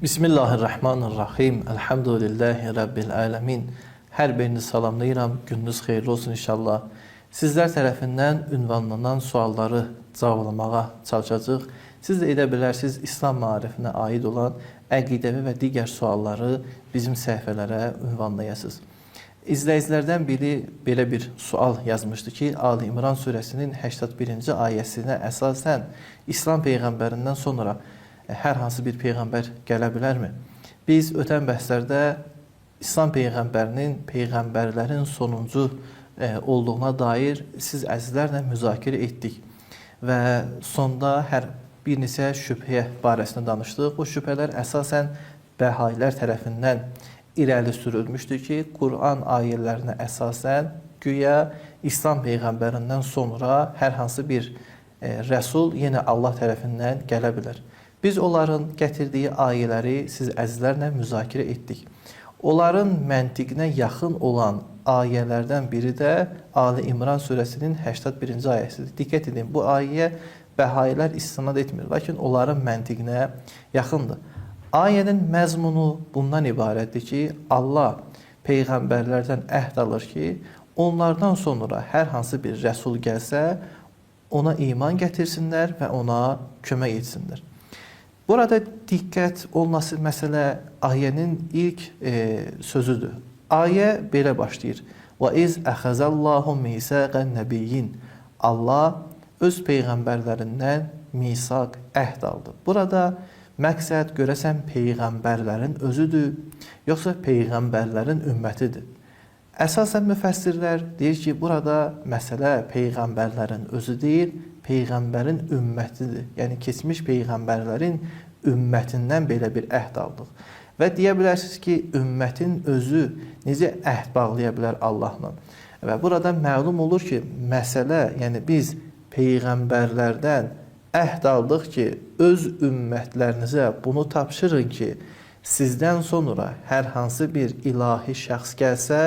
Bismillahirrahmanirrahim. Elhamdülillahi Rabbil alemin. Hər birinizi salamlayıram. Gününüz xeyirli olsun inşallah. Sizlər tərəfindən ünvanlanan sualları cevablamağa çalışacağıq. Siz də edə bilərsiniz İslam maarifinə aid olan əqidəvi və digər sualları bizim səhifələrə ünvanlayasınız. İzləyicilərdən biri belə bir sual yazmışdı ki, Ali İmran surəsinin 81-ci ayəsinə əsasən İslam peyğəmbərindən sonra hər hansı bir peyğəmbər gələ bilərmi? Biz ötən bəhslərdə İslam peyğəmbərinin peyğəmbərlərin sonuncu olduğuna dair siz əzizlərlə müzakirə etdik və sonda hər bir neçə şübhəyə barəsində danışdıq. O şübhələr əsasən bəhailər tərəfindən irəli sürülmüşdü ki, Quran ayələrinə əsasən güya İslam peyğəmbərindən sonra hər hansı bir rəsul yenə Allah tərəfindən gələ bilər. Biz onların gətirdiyi ayələri siz əzizlərlə müzakirə etdik. Onların məntiqinə yaxın olan ayələrdən biri də Ali İmran surəsinin 81-ci ayəsidir. Diqqət edin, bu ayəyə bəhailər istinad etmir, lakin onların məntiqinə yaxındır. Ayənin məzmunu bundan ibarətdir ki, Allah peyğəmbərlərdən əhd alır ki, onlardan sonra hər hansı bir rəsul gəlsə, ona iman gətirsinlər və ona kömək etsinlər. Burada diqqət olunası məsələ ayənin ilk sözüdür. Ayə belə başlayır. Və iz əxəzəllahu misaqən nəbiyyin. Allah öz peyğəmbərlərindən misaq, əhd aldı. Burada məqsəd görəsən peyğəmbərlərin özüdür, yoxsa peyğəmbərlərin ümmətidir? Əsasən müfəssirlər deyir ki, burada məsələ peyğəmbərlərin özü deyil, peyğəmbərin ümmətidir. Yəni keçmiş peyğəmbərlərin ümmətindən belə bir əhd aldıq. Və deyə bilərsiniz ki, ümmətin özü necə əhd bağlaya bilər Allahla? Və burada məlum olur ki, məsələ, yəni biz peyğəmbərlərdən əhd aldıq ki, öz ümmətlərinizə bunu tapşırın ki, sizdən sonra hər hansı bir ilahi şəxs gəlsə,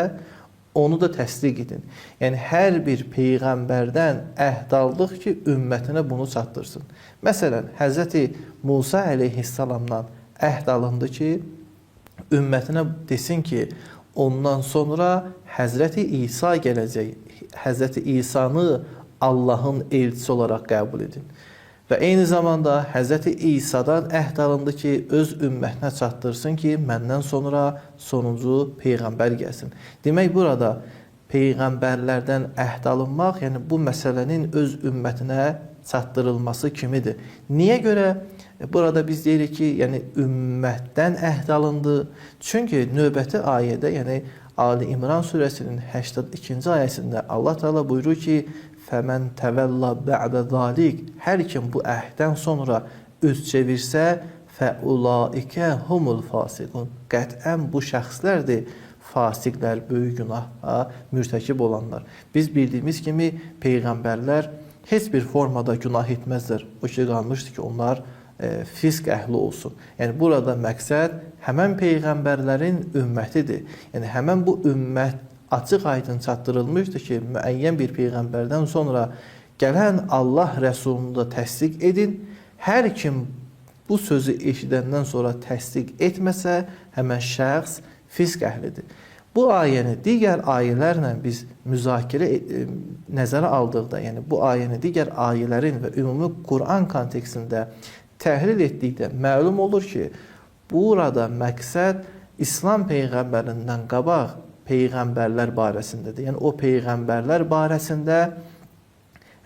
onu da təsdiq edin. Yəni hər bir peyğəmbərdən əhd aldıq ki, ümmətinə bunu çatdırsın. Məsələn, Həzrəti Musa əleyhissalamdan əhd alındı ki, ümmətinə desin ki, ondan sonra Həzrəti İsa gələcək. Həzrəti İsa'nı Allahın elçisi olaraq qəbul edin. Və eyni zamanda Həzrəti İsa'dan əhd alındı ki, öz ümmətinə çatdırsın ki, məndən sonra sonuncu peyğəmbər gəlsin. Demək, burada peyğəmbərlərdən əhd alınmaq, yəni bu məsələnin öz ümmətinə çatdırılması kimidir. Niyə görə? Burada biz deyirik ki, yəni ümmətdən əhd alındı. Çünki növbəti ayədə, yəni Ali İmran surəsinin 82-ci ayəsində Allah Teala buyurur ki, "Fəmən təvəlla ba'də zalik" Hər kim bu əhdən sonra üz çevirsə, fəulaikə humul fasiqun. Qətlən bu şəxslərdir fasiqlər, böyük günaha mürtəkib olanlar. Biz bildiyimiz kimi peyğəmbərlər heç bir formada günah etməzlər. O ki qalmışdı ki, onlar fisq əhli olsun. Yəni burada məqsəd həmən peyğəmbərlərin ümmətidir. Yəni həmən bu ümmət açıq aydın çatdırılmışdı ki, müəyyən bir peyğəmbərdən sonra gələn Allah rəsulunu da təsdiq edin. Hər kim bu sözü eşidəndən sonra təsdiq etməsə, həmən şəxs fisq əhlidir. Bu ayəni digər ayələrlə biz müzakirə nəzərə aldıqda, yəni bu ayəni digər ayələrin və ümumi Quran kontekstində təhlil etdikdə məlum olur ki, burada məqsəd İslam peyğəmbərindən qabaq peyğəmbərlər barəsindədir. Yəni o peyğəmbərlər barəsində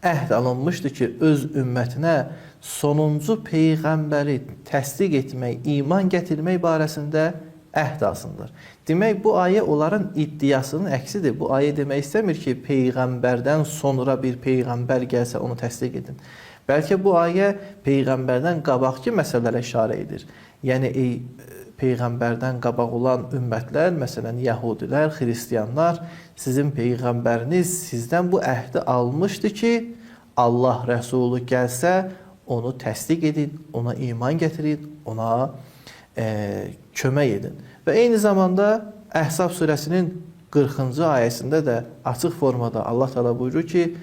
əhd alınmışdı ki, öz ümmətinə sonuncu peyğəmbəri təsdiq etmək, iman gətirmək barəsində əhd alsınlar. Demək, bu ayə onların iddiasının əksidir. Bu ayə demək istəmir ki, peyğəmbərdən sonra bir peyğəmbər gəlsə onu təsdiq edin. Bəlkə bu ayə peyğəmbərdən qabaqki məsələlərə işarə edir. Yəni ey peyğəmbərdən qabaq olan ümmətlər, məsələn yəhudilər, xristianlar, sizin peyğəmbəriniz sizdən bu əhdi almışdı ki, Allah rəsulu gəlsə, onu təsdiq edin, ona iman gətirin, ona kömək edin. Və eyni zamanda Əhzab surəsinin 40-cı ayəsində də açıq formada Allah Teala buyurur ki,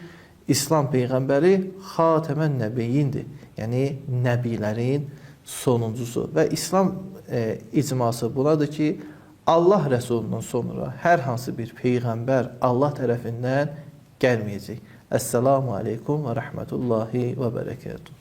İslam peyğəmbəri xatəmən nəbiyyindir. Yəni nəbilərin sonuncusu və İslam icması bunadır ki, Allah Rəsulundan sonra hər hansı bir peyğəmbər Allah tərəfindən gəlməyəcək. Əssalamu aleykum və rəhmətullahi və bərəkətuhu.